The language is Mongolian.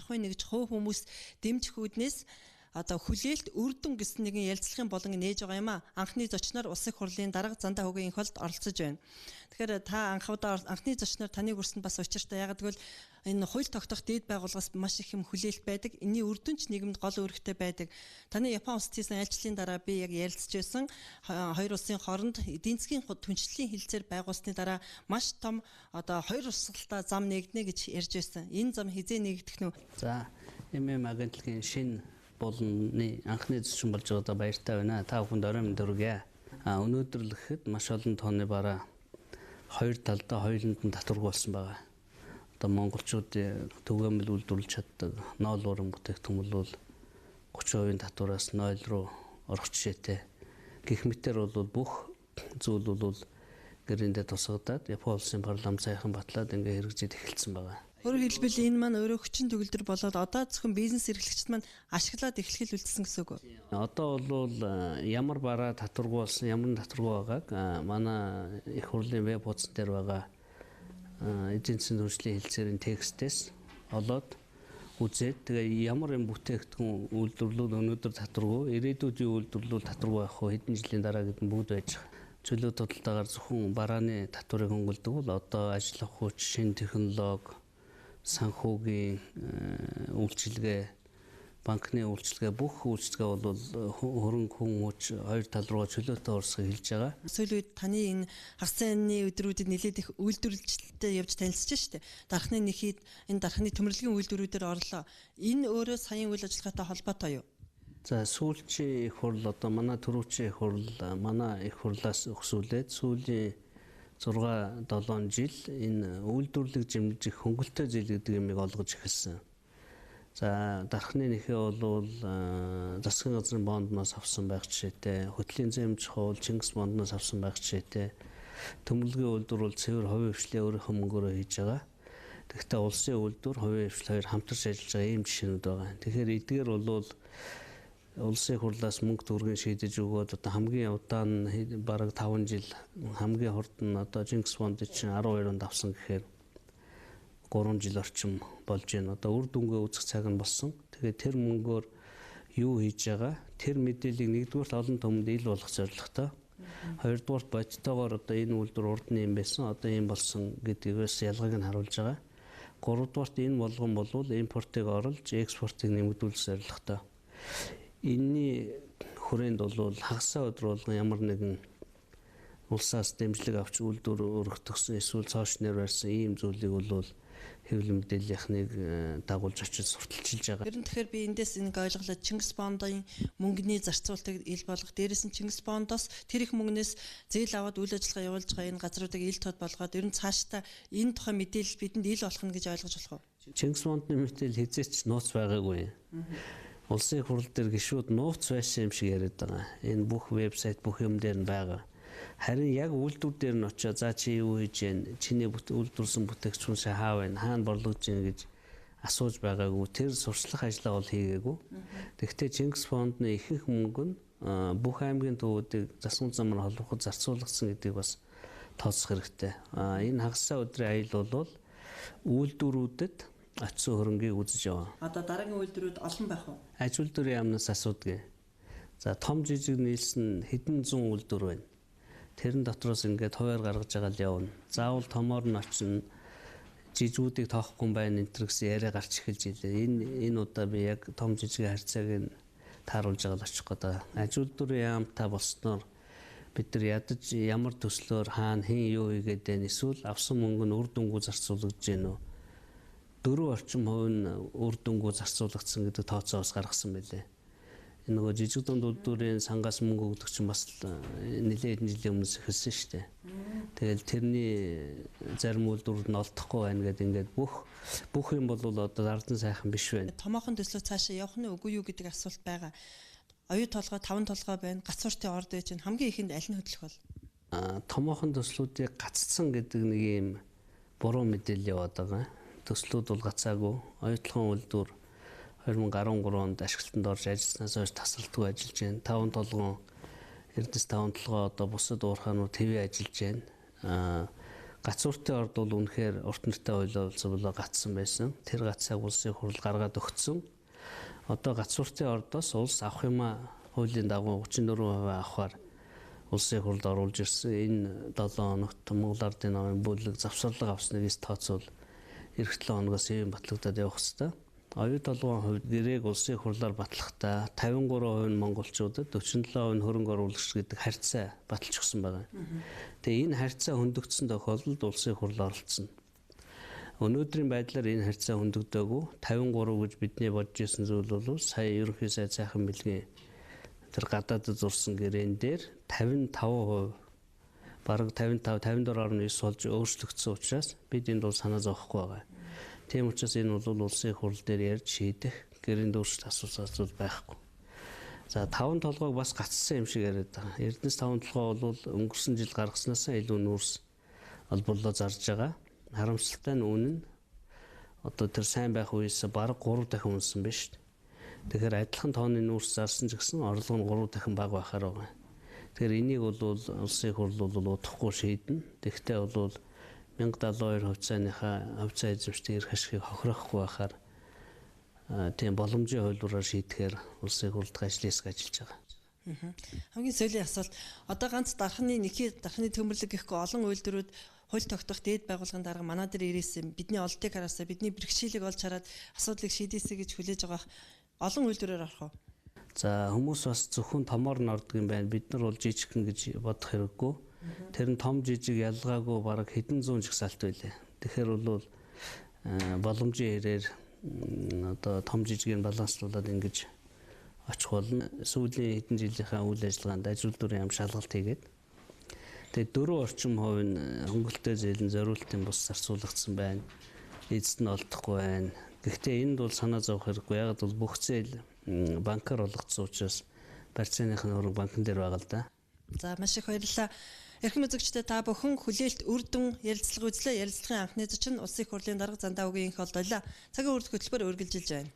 ахуйн нэгж хувь хүмүүс дэмжих үүднээс одоо хүлээлт үр дүн гэсэн нэгэн ярилцлагын болон нээж байгаа юм а. Анхны зочноор Улсын их хурлын дарга Зандаа Хөгийн Энхболд оролцож байна. Тэгэхээр та анхны зочноор таныг үрсэнд бас учиртай. Яг гэвэл энэ хууль тогтоох дээд байгууллагаас маш их юм хүлээлт байдаг. Энийн үр дүн ч нийгэмд гол үүрэгтэй байдаг. Таны Япон улсад хийсэн айлчлалын дараа би яг ярилцж байсан. Хоёр улсын хооронд эдийн засгийн түншлэлийн хэлцээр байгуулсны дараа маш том одоо хоёр урсгалтай зам нээгдэнэ гэж ярьж байсан. Энэ зам хэзээ нээгдэх нь вэ? За, MM агентлагийн шинэ болонны анхны зочин болж байгаадаа баяртай байна. Та бүхэнд орой мэнд хүргье. Өнөөдөр л гэхэд маш олон тооны бараа хоёр талдаа хоёуланд нь татваргүй болсон байгаа. Одоо монголчууд түгээмэл үйлдвэрлэж чаддаг ноол уран бүтээгдэхүүн бол 30% татвараас 0 руу орох жишээтэй. Гэх мэтэр бол бүх зүйл бол гэрэндээ тусгадаад Япон улсын парламент саяхан батлаад ингээ хэрэгжиж эхэлсэн байгаа. Өөрөөр хэлбэл энэ маань өөрөө хүчин төгөлдөр болоод одоо зөвхөн бизнес эрхлэгчид маань ашиглаад эхлэх л үлдсэн гэсэн үг үү? Одоо бол ямар бараа татваргүй болсон, ямар татваргүй байгааг манай их хурлын веб хуудсан дээр байгаа эдийн засгийн түншлэлийн хэлцээрийн текстээс олоод үзээд тэгээ ямар юм бүтээгдэхүүн үйлдвэрлүүл өнөөдөр татваргүй, ирээдүйд юу үйлдвэрлүүл татваргүй байх вэ, хэдэн жилийн дараа гэдэг нь бүгд байж байгаа. Чөлөө тудалдаагаар зөвхөн барааны татварыг хөнгөлдөг бол одоо ажил хүч, шинэ технологи, санхүүгийн үйлчилгээ, банкны үйлчилгээ, бүх үйлчилгээ бол хөрөнгө хүн хүч хоёр тал руу чөлөөтэй орсохыг хэлж байгаа. Сүүлийн үед таны энэ хагас сайнны өдрүүдэд нэлээд их үйлдвэрлэлтэй явж танилцж штэ. Дархны нэхийд энэ дархны төмөрлөгийн үйлдвэрүүдээр орлоо. Энэ өөрөө саяын үйл ажиллагаатай холбоотой юу? За, сүүлчийн их хурл одоо манай түрүүчийн их хурл манай их хурлаас өгсүүлээд сүүлийн 6-7 жил энэ үйлдвэрлэг жимжих хөнгөлтэй зээл гэдэг юмыг олгож эхэлсэн. За, дархны нэхээ бол засгийн газрын бондноос авсан байх жишээтэй, хөтлийн зээмж хоол Чингис бондноос авсан байх жишээтэй, төмөрлөгийн үйлдвэр бол цэвэр хувийн хвшлээ өөрийнхөө мөнгөөрөө хийж байгаа. Тэгэхдээ улсын үйлдвэр, хувийн хвшил хоёр хамтарч ажиллаж байгаа ийм жишээнүүд байгаа. Тэгэхээр эдгээр бол улсын хурлаас мөнгө төгрөгийн шийдэж өгөөд одоо хамгийн удаан бараг 5 жил, хамгийн хурд нь одоо Чингис фонд чинь 12 онд авсан гэхээр 3 жил орчим болж байна. Одоо үр дүнгээ үзэх цаг нь болсон. Тэгээд тэр мөнгөөр юу хийж байгаа? Тэр мэдээллийг нэгдүгээрт олон түмэнд ил болгох зорилготой. Хоёрдугаарт бодитоогоор одоо энэ үйлдвэр урд нь юм байсан, одоо ийм болсон гэдгээс ялгааг нь харуулж байгаа. Гуравдугаарт энэ болгон болвол импортыг оруулж экспортыг нэмэгдүүлэх зорилготой. Энийний хүрээнд бол хагасаа өдөр болгон ямар нэгэн улсаас дэмжлэг авч үйлдвэр өргөтгсөн эсвэл цоош нэр барьсан ийм зүйлийг бол хэвлэл мэдээллийнхнийг дагуулж очиж сурталчилж байгаа. Ер нь тэгэхээр би эндээс нэг ойлголоо. Чингис бондын мөнгөний зарцуулалтыг ил болгох, дээрээс нь Чингис бондоос тэр их мөнгнөөс зээл аваад үйл ажиллагаа явуулж байгаа энэ газруудыг ил тод болгоод ер нь цаашдаа энэ тухай мэдээлэл бидэнд ил болох нь гэж ойлгож болох уу? Чингис бондны мэдээлэл хэзээ ч нууц байгаагүй. Улсын хурал дээр гишүүд нууц байсан юм шиг яриад байгаа. Энэ бүх вебсайт бүх юм дээр нь байгаа. Харин яг үйлдвэр дээр нь очиод за чи юу хийж гэн, чиний үйлдвэрлэсэн бүтээгдэхүүн хаа байна, хаана борлогдож гэн гэж асууж байгаагүй. Тэр сурчлах ажлаа бол хийгээгүй. Тэгэхдээ Чингис фондны ихэнх мөнгө нь бүх аймгийн төвүүдийг засгийн замаар холбоход зарцуулагдсан гэдгийг бас тооцох хэрэгтэй. Энэ хагасаа өдрийн аял бол үйлдвэрүүдэд очсон хөрөнгийг үзэж яваа. Одоо дараагийн үйлдвэрүүд олон байх уу? Аж үйлдвэрийн яамнаас асуудаг. За, том жижиг нийлсэн хэдэн зуун үйлдвэр байна. Тэрэн дотроос ингээд хуваар гаргаж байгаа л явна. Заавал томоор нь очино, жижгүүдийг тоохгүй байна энэ төр гэсэн яриа гарч эхэлж илээ. Энэ удаа би яг том жижигийн харьцааг нь тааруулж байгаа л очих гэдэг. Аж үйлдвэрийн яамтай болсноор бид нар ядаж ямар төслөөр хаана хэн юу хийгээд байна эсвэл авсан мөнгө нь үр дүнгүй зарцуулагдж гэнэ үү? 4 орчим хувь нь үр дүнгүй зарцуулагдсан гэдэг тооцоо бас гаргасан байлээ. Энэ нөгөө жижиг дунд үйлдвэрийн сангаас мөнгө өгдөг чинь бас нэлээд хэдэн жилийн өмнөөс эхэлсэн шүү дээ. Тэгэл тэрний зарим үйлдвэрүүд нь олдохгүй байна гэдэг ингээд бүх юм бол одоо ардан сайхан биш байна. Томоохон төслөө цаашаа явах нь үгүй юу гэдэг асуулт байгаа. Оюу толгой, таван толгой байна. Гацууртын орд байж байна. Хамгийн ихэнд аль нь хөдлөх бол? Томоохон төслүүдийг гаццсан гэдэг нэг юм буруу мэдээлэл яваад байгаа. Төслүүд бол гацаагүй. Оюутлогын үйлдвэр 2013 онд ашиглалтанд орж ажилласнаас хойш тасралтгүй ажиллаж байна. Таван толгоон Эрдэнэс таван толгой одоо бусад уурхаанууд хэвээ ажиллаж байна. Гацууртын орд бол үнэхээр урт нэртэй хуулиа гацсан байсан. Тэр гацааг улсын хурал гаргаад өгсөн. Одоо гацууртын ордоос улс авах юмаа хуулийн дагуу 34% авахар улсын хурлд оруулж ирсэн. Энэ 7 хоногт Монгол Ардын намын бүлэг завсарлага авсныг эс тооцвол эх 7 хоногоос ийм батлагдаад явах хэвээр. Оюу толгойн хувьд гэрээг улсын хурлаар батлахдаа 53% нь монголчуудад 47% нь хөрөнгө оруулагч гэдэг харьцаа баталж өгсөн байгаа. Тэгээ энэ харьцаа хөндөгдсөн тохиолдолд улсын хурл оролцсон. Өнөөдрийн байдлаар энэ харьцаа хөндөгдөөгүй. 53 гэж бидний бодож исэн зүйл бол сая ерөнхий сайд сайхан бэлгийн тэр гадаадд зурсан гэрээн дээр 55%, бараг 55 54.9 болж өөрчлөгдсөн учраас бид энд бол санаа зовхгүй байгаа. Тийм учраас энэ бол улсын хурал дээр ярьж шийдэх гэрээнд өөрчлөлт асуусан зүйл байхгүй. За, таван толгойг бас гацсан юм шиг яриад байгаа. Эрдэнэс таван толгой бол өнгөрсөн жил гаргаснаас илүү нүүрс олборлоо зарж байгаа. Харамсалтай нь үнэн нь одоо тэр сайн байх үеэс бараг 3 дахин унсан байна шүү дээ. Тэгэхээр адилхан тооны нүүрс зарсан ч гэсэн орлого нь 3 дахин бага байхаар байгаа. Тэгэхээр энийг бол улсын хурал бол удахгүй шийднэ. Тэгэхдээ бол 1072 хувьцааныхаа хувьцаа эзэмшдэг эрх ашигыг хохироохгүй байхаар тийм боломжийн хувилбараар шийдэхээр улсын хурлын ажлын хэсэг ажиллаж байгаа. Хамгийн сүүлийн асуулт, одоо ганц дархны нэхий дархны төмөрлөг гэхгүй олон үйлдвэрүүд хууль тогтоох дээд байгууллагын дарга манай дээр ирээсэн, бидний олдыг хараасаа, бидний бэрхшээлийг олж хараад асуудлыг шийдээсэй гэж хүлээж байгаа олон үйлдвэрээр орох уу? За, хүмүүс бас зөвхөн томоор нь ордог юм байна. Бид нар бол жижигхэн гэж бодох хэрэггүй. Тэр нь том жижиг ялгаагүй бараг хэдэн зуун жагсаалт байлээ. Тэгэхээр бол боломжийн хэрээр одоо том жижигийг баланслуулад ингэж очих болно. Сүүлийн хэдэн жилийнхаа үйл ажиллагаанд аж үйлдвэрийн яам шалгалт хийгээд, тэгээд 4 орчим хувь нь хөнгөлөлтөө зээлэн зориултын бус зарцуулагдсан байна. Эзэд нь олдохгүй байна. Гэхдээ энд бол санаа зовох хэрэггүй. Яг бол бүх зээл банкар олгоцсон учраас барьцааных нь хөрөнгө банкн дээр байгаа л да. За, маш их баярлалаа. Эрхэм үзэгчдээ, та бүхэн хүлээлт үр дүн ярилцлага үзлээ. Ярилцлагын анхны зочин Улсын их хурлын дарга Зандаа үгийн инх олдойлаа. Цагийн үрдэх хөтөлбөр үргэлжилж байна.